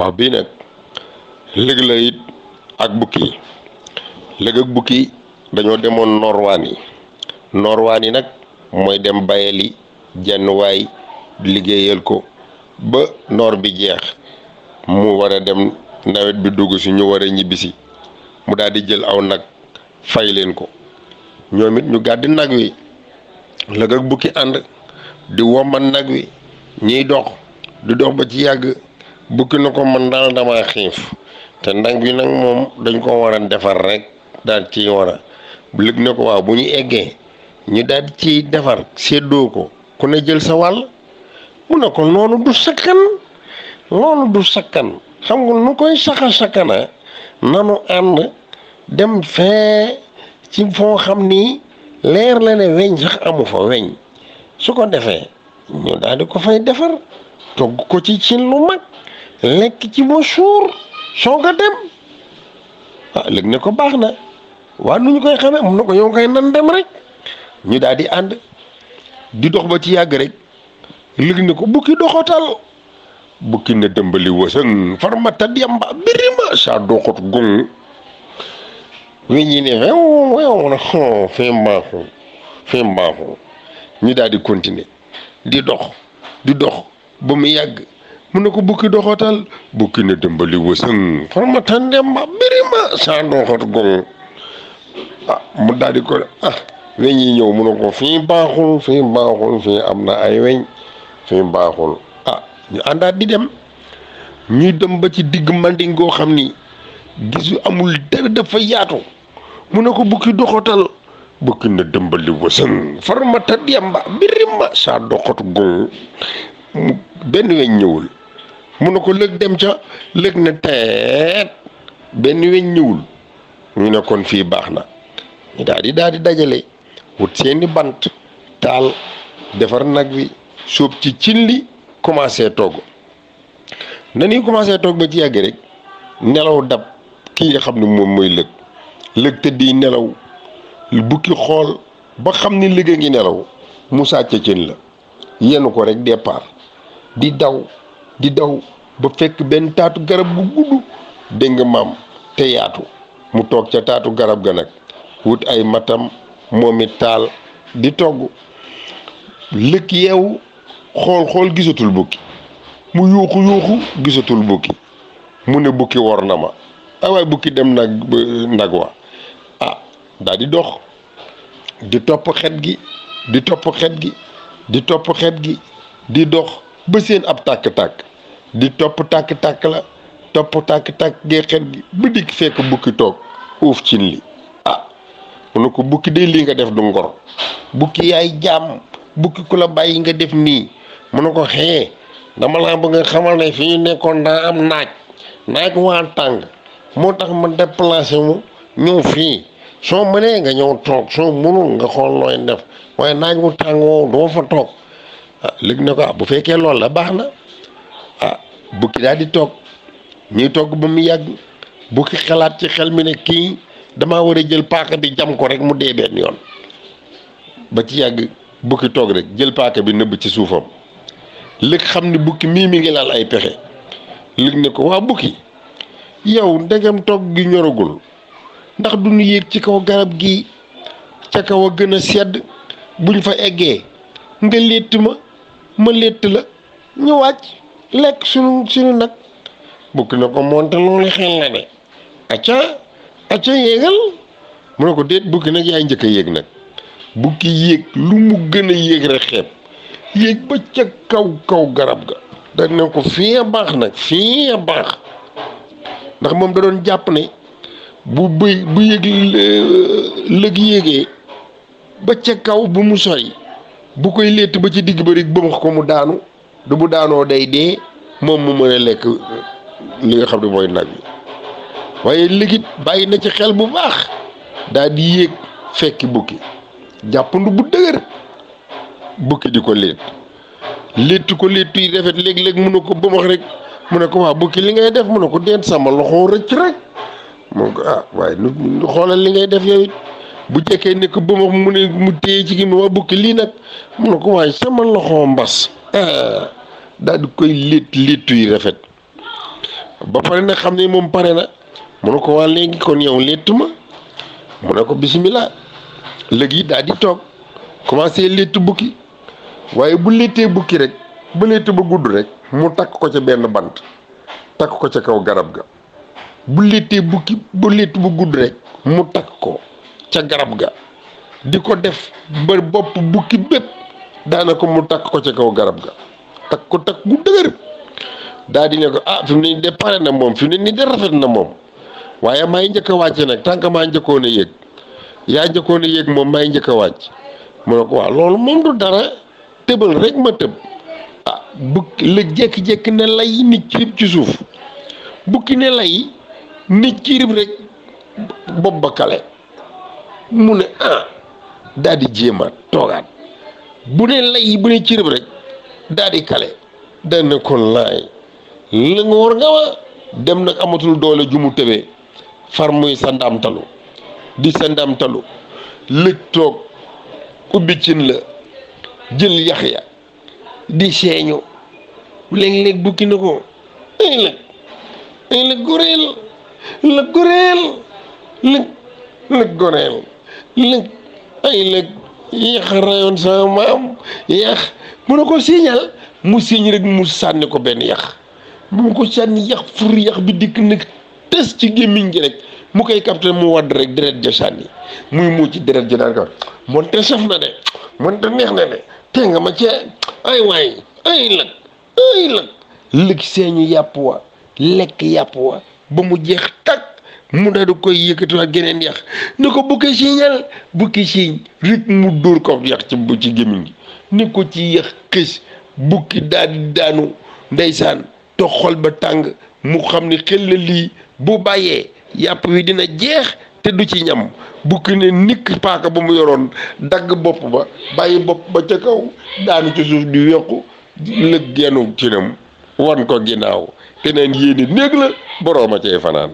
waaw bii nag lëg la it ak bukki lëg ak bukki dañoo demoon norwaan yi nag mooy dem bayali jenn waay liggéeyal ko ba noor bi jeex mu war a dem nawet bi dugg si ñu war a ñibbisi mu daal di jël aw nag fay leen ko ñoom it ñu gàddi nag wi lëg ak bukki ànd di woman nag wi ñiy dox di dox ba ci yàgg bukki na ko man daal dama xiif te nag wi nag moom dañ ko war a defar rek daal ci war a lëg ne ko waaw bu ñu eggee ñu daal ci defar séddoo ko ku ne jël sa wàll mu ne ko loolu du sakkan xam nga nu koy sakkana nanu ànd dem fee ci foo xam ni leer la ne weñ sax amu fa weñ su ko defee ñu daal di ko fay defar togg ko ci cin lu mag lekk ci ba suur soog a dem léegi ne ko baax na waa nu ñu koy xamee mun na ko yow koy nan dem rek ñu daal di ànd di dox ba ci yàgg rek léegi ne ko bukki doxatal bukki ne dëmbali wësëng farmata yamba birima saa doxat gon wi ñi ne wew na fee mbaaxu ñu daal di continuer di dox ba mu yàgg mu ne ko bukki doxatal bukki ne dëmbali wësëng farmata yamba birima saa doxat gon mu daal di ko weñ yi ñëw mu ne ko fii baaxul fii am na ay weñ fii baaxul ñu àndaat di dem ñuy dem ba ci digg manding goo xam ni gisu amul dara dafa yaatu mu ne ko bukki doxatal bukki na dëmbali wësëng farmata yamba birima saa doxatu gon benn weñ ñëwul mu ne ko lëg dem ca lëg na teet benn weñ ñëwul ñu ne kon fii baax na ñu daal di dajale wut seeni bant taal defar nag wi sóob ci cin li commencé togg na ñuy commencé togg ba ci yàgg rek nelaw dab kii nga xam ne moom mooy lëg tëddi nelaw bukki xool ba xam ni lëg a ngi nelaw mu sàcc cin la yenn ko rek départ di daw ba fekk benn taatu garab gu gudd dégg nga maam te yaatu mu toog ca taatu garab ga nag wut ay matam moom it taal di togg lëg yeewu xool gisatul bukki mu yuuxu gisatul bukki mu ne bukki war na ma waaye bukki dem nag wa daal di dox di topp xet gi di dox ba seen ab tàkk-tàkk di topp tàkk-tàkk la topp tàkk-tàkk gee xet gi ba dikk fekk bukki toog uuf cin li mu ne ko bukki de lii nga def du ngor bukki yaay jaam bukki ku la bàyyi nga def nii mu ne ko xee dama laa bëgg nga xamal ne fi ñu nekkoon daa am naaj waa tàng moo tax ma déplacé mu ñëw fii soo mënee nga ñëw toog soo mënul nga xool looy def waaye naaj wu tàng woowu doo fa toog léegi ne ko bu fekkee loolu la baax na bukki daal di toog ñuy togg ba mu yàgg bukki xalaat ci xel mi ne kii damaa war a jël paaka bi jam ko rek mu dee benn yoon ba ci yàgg bukki toog rek jël paaka bi nëbb ci suufam lëg xam ni bukki mii mi ngi laal ay pexe lëg ne ko waa bukki yow ndegam togg gi ñoragul ndax du ñu yéeg ci kaw garab gi ca kaw a gën a sedd buñ fa eggee nga létt ma létt la ñu wàcc lekk sunu nag bukki ne ko moonte loolu xel la de acca yéegal mu ne ko déet bukki nag yaay njëkk a yéeg nag bukki yéeg lu mu gën a yéeg rek xeeb yéeg ba ca kaw garab ga da ne ko fii a baax nag fii a baax ndax moom da doon jàpp ne bu yéeg lëg yéegee ba ca kaw bu mu sori bu koy létt ba ci digg ba rek ba wax ko mu daanu du bu daanoo day dee moom mu mën a lekk li nga xam ne mooy nag bi waaye lëgit bàyyi na ci xel bu baax daal di yéeg fekki bukki jàppandu bu dëgër bukki di ko létt ko létt yi rafet léeg-léeg mu ne ko ba wax rek mu ne ko waa bukki li ngay def mu ne ko deet sama loxo rëcc rek mu ko waaye nu xoolal li ngay def yow it bu jekkee ne ko ba wax mu ne mu téye ci gi ma waa bukki lii nag mu ne ko waaye sama loxo mbas daal di koy létt yi rafet ba pare nag xam ne moom pare na mu ne ko waa léegi kon yow léttu ma mu ne ko bisimilah léegi daal di toog commencé léttu bukki waaye bu léttee bukki rek ba létt ba gudd rek mu takk ko ca benn bant takk ko ca kaw garab ga bu léttee bukki ba létt ba gudd rek mu takk ko ca garab ga di ko def ba bopp bukki bépp daanaka mu takk ko ca kaw garab ga takk ko takk gu dëgër daal di ne ko ah fi mu ne nii de pare na moom fi mu ne nii de rafet na moom waaye maay njëkk a wàcc nag tànk maa njëkkoon a yéeg yaa njëkkoon a yéeg moom maay njëkk a wàcc mu ne ko waaw loolu moom du dara tëbal rek ma tëb ah bukki la jékki-jékki ne lay nit cirib ci suuf bukki ne lay nit cirib rek bopp ba kale mu ne ah daal di jéemaat toogaat bu ne lay bu ne cirib rek daal di kale dana kon laay la nga war nga wa dem nag amatul doole ju mu tëbee far muy sa ndamtalu di sa ndamtalu lëj toog ubbi cin la jël yax ya di seeñu léeg-léeg bukki na ko ay lëg goreel lëg goreel lëg goreel lëg ay lëg yax rayoon sama maam yax mu ne ko siiñal mu siiñ rek mu sànni ko benn yax bu mu ko sànni yax fur yax bi dikk nag tës ci gémmiñ gi rek mu koy capté mu wadd rek deret ja sànni muy muuc ci deret ja daan ko moonte saf na de moonte neex na de te nga ma cee ay waay ay lëg lëg seeñu yàpp wa lekk yàpp wa ba mu jeex takk mu daal di koy yëkkatiwaat geneen yax ni ko bukki siiñal bukki siiñ rek mu dóor ko yax ci gémmiñ gi ni ko ci yax xës bukki daal di daanu ndeysaan te xol ba tàng mu xam ni xel la lii bu bàyyee yàpp wi dina jeex te du ci ñam bukki ne nikk paaka ba mu yoroon dagg bopp ba bàyyi bopp ba ca kaw daanu ci suuf di yokku lëg gennu cinam wan ko ginnaaw te neen yéene néeg la borooma cay fanaan